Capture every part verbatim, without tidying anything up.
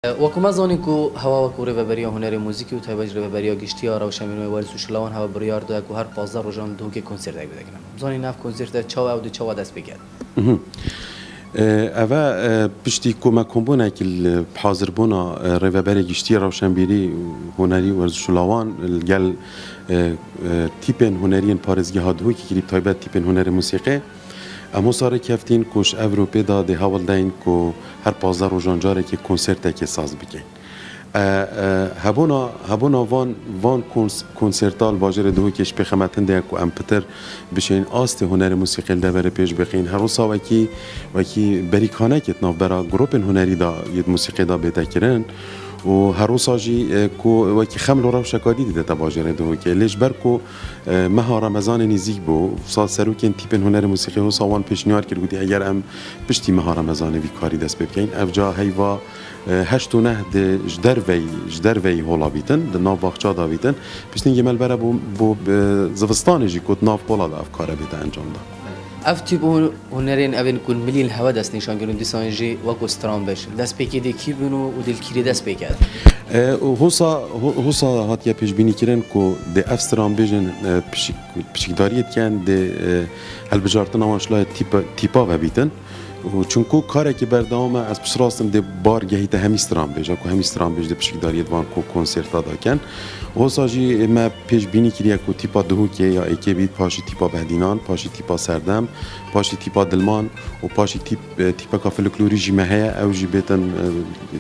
Wekî me zanîn ku hewa wekî Rêveberiya Hunerê Muzîkî û taybet jî Rêveberiya Giştî ya Rewşenbîrî û Werdiş û Şilawan hewa biryar daye ku her pazdeh rojan Duhokê konsertek bidekine. Zanîn ev konsertek çawa ew di çawa dest pê kir? Mhm. E, eve, e, piştî ku me kombûnekî li hazirbûna, e, Rêveberê Giştî Rewşenbîrî û Hunerî Werdiş û Şilawan li gel, e, e, tîpên huneriyên parêzgeha Duhokê kirî, bi taybet tîpên hunerê musîqê, em wisa rêkeftîn ku ji ev rûpê de dê hewl deyin ku her pazdeh rojan carekê konsertekê saz bikin. E, e, hebûna, hebûna van, van kons-, konserta li bajêrê Duhokê ji pêxê me tinde ye ku em pitir bişên astê hunerê musîqê li deverê pêş bixin. Her wisa wekî, wekî berîkanekê di navbera grûpên hunerî de yê di musîqê de bête kirin. Û her wisa jî, e, ku wekî xeml û rewşeka dî didete bajêrê Duhokê. Lê ji ber ku, e, meha Remezanê nîzîk bû, wisa serokên tîpên hunerê musîqê wisa wan pêşniyar kir, gotî eger em piştî meha Remezanê vî karî dest pê bikeyin, ev ca heyva, e, heşt û neh di ji derveyî, ji derveyî hola bîtin, di nav baxça de bîtin. Piştî hingê me li bere bû, bû, e, zivistanê jî ku di nav hola de ev kare bête encam da. Ev tîp hu-, hunerên evên ku milî li hewe dest nîşan kirin, dîsan jî wekû stranbêj. Destpêkê dê kî bûn û, û dê li kîrê dest pê ket? E, û hosa, ho-, hosa hatiye pêşbînî kirin ku dê ev stranbêjên, e, pişik-, pişikdariyê dikin, dê, e, hilbijartina wan ji layê tîpa, tîpa ve bîtin. Û çunku karekî berdewam e, ez piştrast im dê bar gehîte hemî stranbêja, ku hemî stranbêj dê pişikdariyê di van ku konserta de kin. Hosa jî me pêşbînî kiriye ku tîpa Duhokê ya êkê bît, paşî tîpa Behdînan, paşî tîpa Serdem, paşî tîpa Dilman û paşî tîp-, e, tîpeka folklorî jî me heye, ew jî bêtin, e,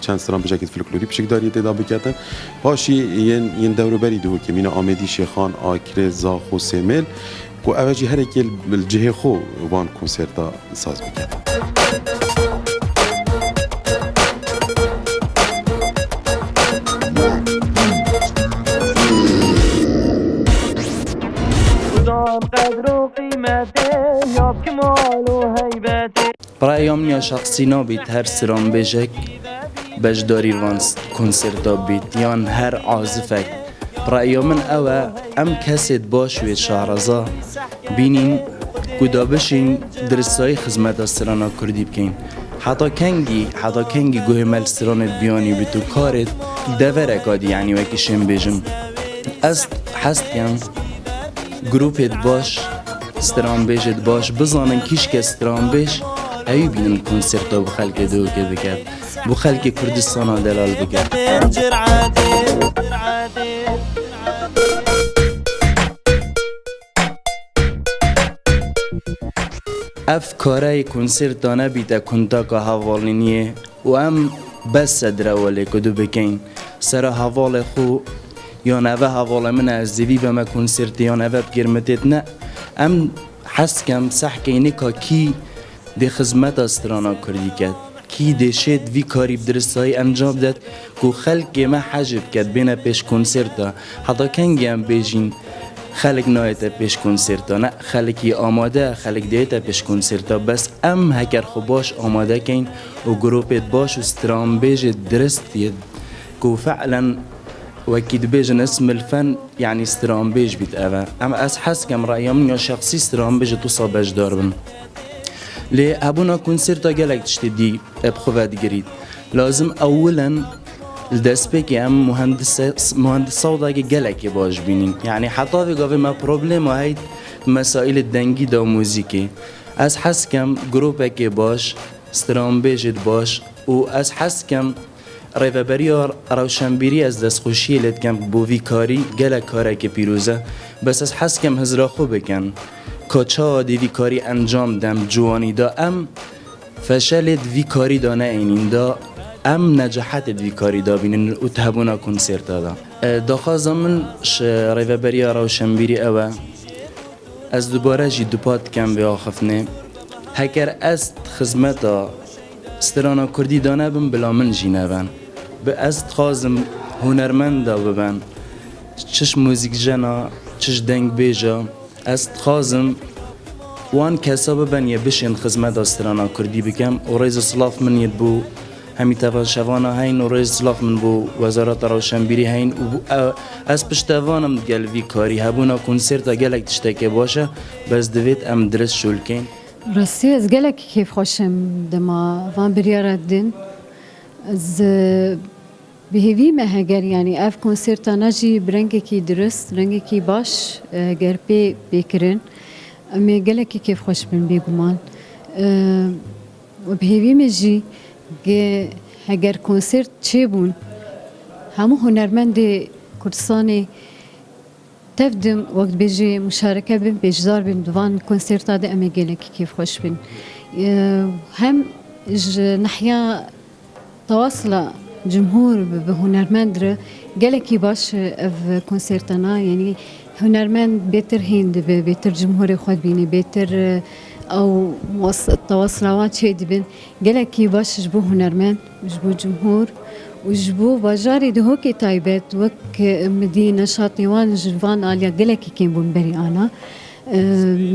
çend stranbêjekê folklorî pişikdariyê tê de biketin. Paşî yên, yên dewroberî Duhokê, mîna Amêdî, Şêxan, Akrê, Zaxo, Sêmêl, ku ev jî her êkê li cihê xwe wan konserta saz bike. Xwedan qedr û qîmetê ya bi kemal û heybetê. Bi raya min ya şexsî nabît her stranbêjek beşdarî van s-, konserta bît, yan her azifek. Bi raya min ew e, em kesêt baş wê şareza bînîn ku da bişîn diristayî xizmeta strana kurdî bikeyn. Heta kengî, heta kengî guhê me li stranê biyanî bît û karê devereka dî, yanî wekî şên bêjin. Ez hez dikim grûpêt baş, stranbêjêt baş bizanin kîşke stranbêj ewî bînin konserta bi xelkê Duhokê biket. Bo xelkê Kurdistana delal bike. Ev kareyê konserta nebîte kuntaka hevalîniyê û em bes e direwelê ku du bikeyn. Sera hevalê xwe yan eve hevalê min e, ez dê vî beme konsertê yan eve bigêrme têt ne. Em hez dikem sehkeynika kî dê xizmeta strana kurdî ket. Kî dê şêt vî karî bi diristayî encam bidet ku xelkê me hej biket, bêne pêş konserta. Heta kengî em bêjîn xelk nayête pêş konserta? Ne, xelkî amade, xelk dêyête pêş konserta. Bes em heker xwe baş amade keyn û grûpêt baş û stranbêjêt dirist yê ku fe'len wekî dibêjin ismil fen, yanî stranbêj bît eve. Em ez hez kem reya min ya şexsî stranbêjêt wisa beşdar bin. Lê hebûna konserta gelek tiştê dî bi xwe ve digirît. Lazim ewilen li destpêkê em muhendise-, muhendis sawdagê gelekê baş bînîn. Yanî heta vê gavê me problema heyt mesaîlê dengî da muzîkê. Ez hez kem grûpekê baş, stranbêjêt baş û ez hez kem Rêveberiya rewşenbîrî ez destxweşiyê lê dikem bo vî karî, gelek karekê pîroz e. Bes ez hez kem hizra xwe bikin. Ka çawa dê vî karî encam dem, ciwanî da em feşelê di vî karî da neênîn da em necahetê di vî karî da bînin û di hebûna konserta da. E, daxwaza min ji Rêveberiya Rewşenbîrî ew e. Ez dubare jî dupa dikem vê axiftinê. Heker ez di xizmeta strana kurdî de nebim, bila min jî neben. Bi ez dixwazim hunermenda bibin. Çi ji muzîkjena, çi ji dengbêja. Ez dixwazim wan kesa bibin yê bişên xizmeta strana kurdî bikem û rêz û silav min yê bo hemî tevaşevana heyn û rêz û silav min bo Wezareta Rewşenbîrî heyn û bo, e, ez piştevan im digel vî karî. Hebûna konserta gelek tiştekê baş e, bes divêt em dirist şûl keyn. Rastî ez gelekî kêfxweş im dema van biryara din. Ez, e, bi hêvî me heger, yanî ev konsertana jî bi rengekî dirust, rengekî baş, e, heger pê, pê kirin, em ê gelekî kêfxweş bin bêguman. E, û bi hêvî me jî ge-, heger konsert çêbûn, hemû hunermendê Kurdistanê tev dim, wek dibêjê, muşareke bin, beşdar bin di van konserta de, em ê gelekî kêfxweş bin. E, hem ji nehiya tewasila cumhur bi, bi hunermend re gelekî baş e ev konsertana, yanî hunermend bêtir hîn dibe, bêtir cumhurê xwe dibîne, bêtir, e, ew was-, tewasila wan çê dibin. Gelekî baş ji bo hunermend, ji bo cumhur û ji bo bajarê Dihokê taybet, wek, e, min dî neşatê wan ji van aliya gelekî kêm bûn berî ana. E,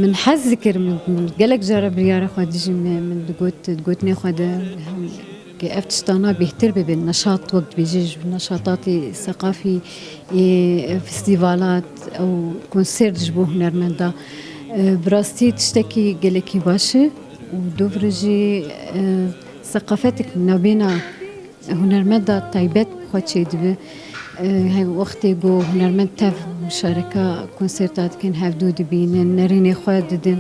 min hez dikir, min, min gelek cara biryara xwe dijî me, min digot, di gotinê xwe de, hem ke ev tiştana bêhtir bibin, neşat wek dibêjî ji neşatatê seqafî, ê, festîvalat, ew konsert ji bo hunermenda. E, bi rastî tiştekî gelekî baş e û dovre jî, e, seqafetek nabêna hunermenda taybet xwe çêdibe. E, he, wextê ku hunermend tev muşareka konserta dikin, hevdû dibînin, nerînê xwe didin.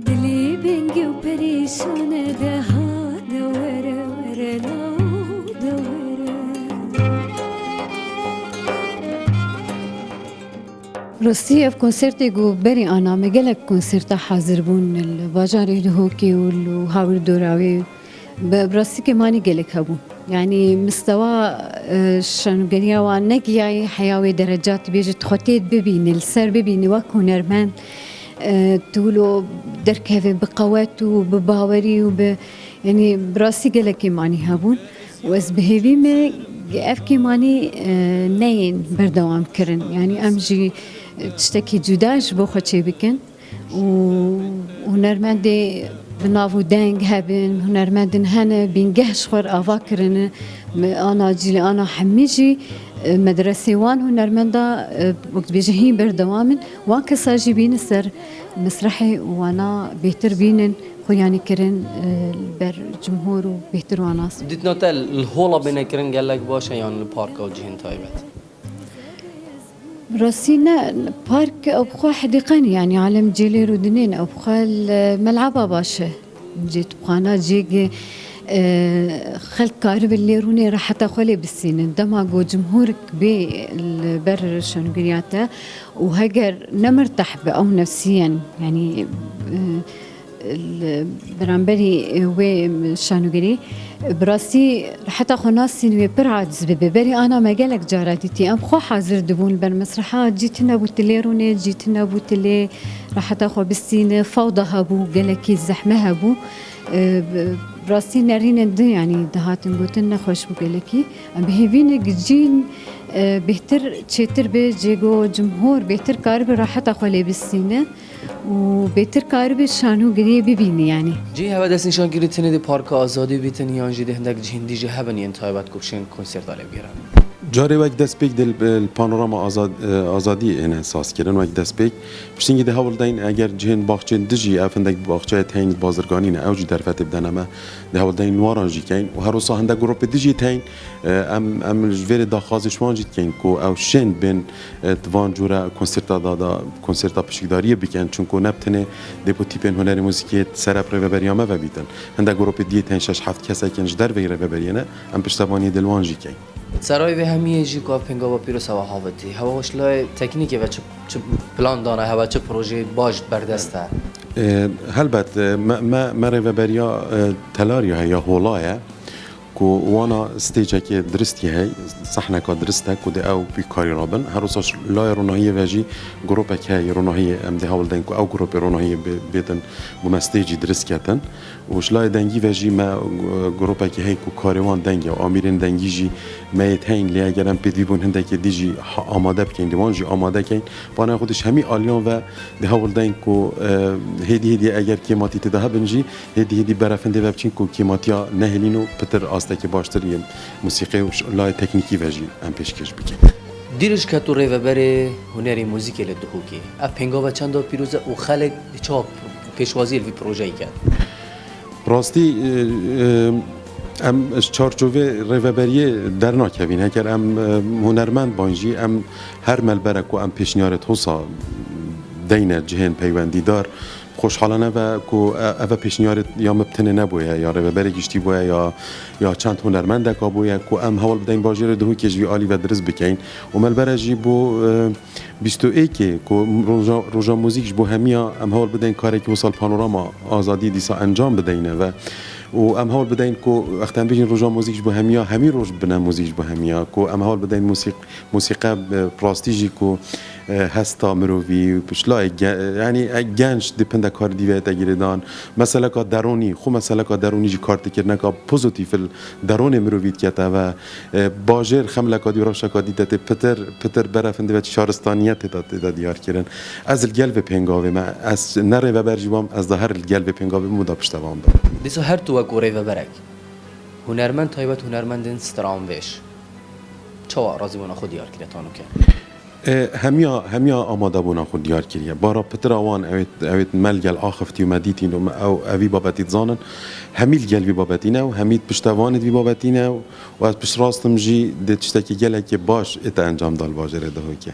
Dilî bingî û perîşan e, de ha de were, were law de were. Rastî ev konsertê ku berî ana me gelek konserta hazir bûn li bajarê Dihokê û li hawir dora wê. Bi, bi rastî kêmanî gelek hebû. Yanî mistewa, e, şanogeriya wan negiyayî heya wê dereca tu bêjî tu xwe tê bibînî, li ser bibînî wek hunermend, e, tu wilo derkevê bi qewet û bi bawerî û bi, yanî bi rastî gelek kêmanî hebûn. Û ez bi hêvî me ev kêmanî, e, neyên berdewam kirin. Yanî em jî, e, tiştekî cuda ji bo xwe çêbikin. û hunermendê bi nav û deng hebin, hunermendin hene, bîngeh ji xwe re ava kirine. Me ana cîlê ana hemî jî, e, medresê wan hunermenda, e, wek dibêje hîn berdewam in. Wan kesa jî bînin ser mesrehê û wana bêhtir bînin, xuyanî kirin, e, li ber cumhur û bêhtir wan nas. Dîtina te li hola bêne kirin gelek baş e yan li parka û cihên taybet? Rastî ne, park ew bi xwe hedîqe ne, yanî alem cê lê rûdinên, ew bi xwe li meleba baş e. Cê topxana, cê ge, e, xelk karibin lê rûnê reheta xwe lê bistînin. Dema ku cumhûrik bê li ber şangiriya te û heger ne mirteh be ew nefsiyen, yanî, e, li beramberî, e, wê şanûgerî, bi rastî reheta xwe nasîn wê pir aciz bibe. Berî ana me gelek cara dîtî. Em xwe hazir dibûn li ber mesreha, cî tune bû tu lê rûnê, cî tune bû tu lê reheta xwe bistîne. Fewda hebû, gelekî zehme hebû. E, bi rastî nerînên din, yanî dihatin gotin, nexweş bû gelekî. Em bi hêvî ne gicîn, e, bêhtir çêtir be, cê go cumhûr bêhtir karibe reheta xwe lê bistîne. û bêtir karibe şanûgeriyê bibînî, yanî. Cihê hewe destnîşankirî tenê di Parka Azadî bîtin yan jî di hindek cihên dî jî hebin yên taybet ku bişên konserta lê bigirin? Carê wek destpêk di li, li Panorama Azad-, e, Azadî hene sazkirin wek destpêk. Piştî de hewl deyn eger cihên baxçên dijî ev hindek baxçeyê teyn bazirganî ne ew jî derfetê bidene me. Di hewl deyn waran jî keyn û her wisa hindek gropê dijî teyn, e, em, em ji vê rê daxwazê ji wan jî dikeyn ku ew şên bên, e, di van cûre konserta da, da, konserta pişikdariyê bikin, çunku ne bi tenê dê ku tîpên hunerê muzîkê sere bi rêveberiya me ve bîtin. Hindek gropê diyê tên şeş heft kesekin ji derveyî rêveberiyê ne, em piştevaniyê dil wan jî keyn. Serayê vê hemiyê jî ku ev pêngava pîroz hewa havitî. Hewa ji layê teknîkê ve çi, çi plan dane, hewa çi projeyê baş berdest e? E, helbet, e, me, me, me rêveberiya, e, Telarya heye, ya Hola ye. Ku wana stêcekê diristî hey, sehneka dirist e ku dê ew bi karî rabin. Her wisa ji layê ronahiyê ve jî gropek hey ronahiyê, em dê hewl deyn ku ew gropê ronahiyê bê-, bêtin bo me stêcî dirist ketin. Û ji layê dengî ve jî me, e, gropekê hey ku karê wan deng e û amîrên dengî jî me yê teyn lê eger em pêdivî bûn hindekê dî jî ha-, amade bikeyn, dê wan jî amade keyn. Vana xwe di ji hemî aliyan ve dê hewl deyn ku, e, hêdî hêdî eger kêmatî tê de hebin jî, hêdî hêdî berefin dê ve biçin ku kêmatiya nehêlîn û pitir astekê baştir yên musîqê û ş-, layê teknîkî ve jî em pêşkêş bikin. Dîrişket û rêveberê hunerê muzîkê li Duhokê. Ev pêngava çenda pîroz e û xelk çawa pêşwaziyê li vî projeyê ket? Rastî, e, e, em ji çarçovê rêveberiyê dernakevîn. Heker em, e, hunermend ban jî, em her melbere ku em pêşniyarê TOSA deyne cihên peywendîdar, xweşhalane ve ku, e, eve pêşniyarê ya min bi tenê nebûye, ya rêveberê giştî bûye, ya, ya çend hunermendeka bûye ku em hewl bideyn bajêrê Dihokê ji vî alî ve dirist bikeyn. Û melbere jî bo, e, bîst û êkê ku roja, roja muzîk ji bo hemiya em hewl bideyn karekî wisa li Panorama Azadî dîsa encam bideyne ve û em hewl bideyn ku wexta em bêjin roja muzîk ji bo hemiya, hemî roj bibine muzîk ji bo hemiya, ku em hewl bideyn musîq-, musîqe bi rastî jî ku, e, hesta mirovî, pişlayê ge-, yanî, e, genç di pindekar dî ve yete girêdan. Meseleka deronî, xwe meseleka deronî jî kartêkirineka pozîtîf li deronê mirovî dikete ve, e, bajêr xemleka dî û rewşeka dî de tê pitir, pitir berefin dibe şaristaniyet tê de, tê de diyar kirin. Ez li gel vê pêngavê me, ez ne rêveber jî bam, ez de her li gel vê pêngavê bim û da piştevan bim. Dîsa her tu wekû rêveberek, hunermend taybet hunermendên stranvêj, çawa razîbûna xwe diyar kiriye Tanûke? E, hemiya, hemiya amadebûna xwe diyar kiriye. Bara pitira wan ew ê, ew ê me li gel axiftiye û me dîtîn û me ew, ev vî babetî dizanin. Hemî li gel vî babetî ne û hemî piştevanê di vî babetî ne û, û ez piştrast im jî dê tiştekî gelekî baş ê te encam da li bajêrê Dihokê.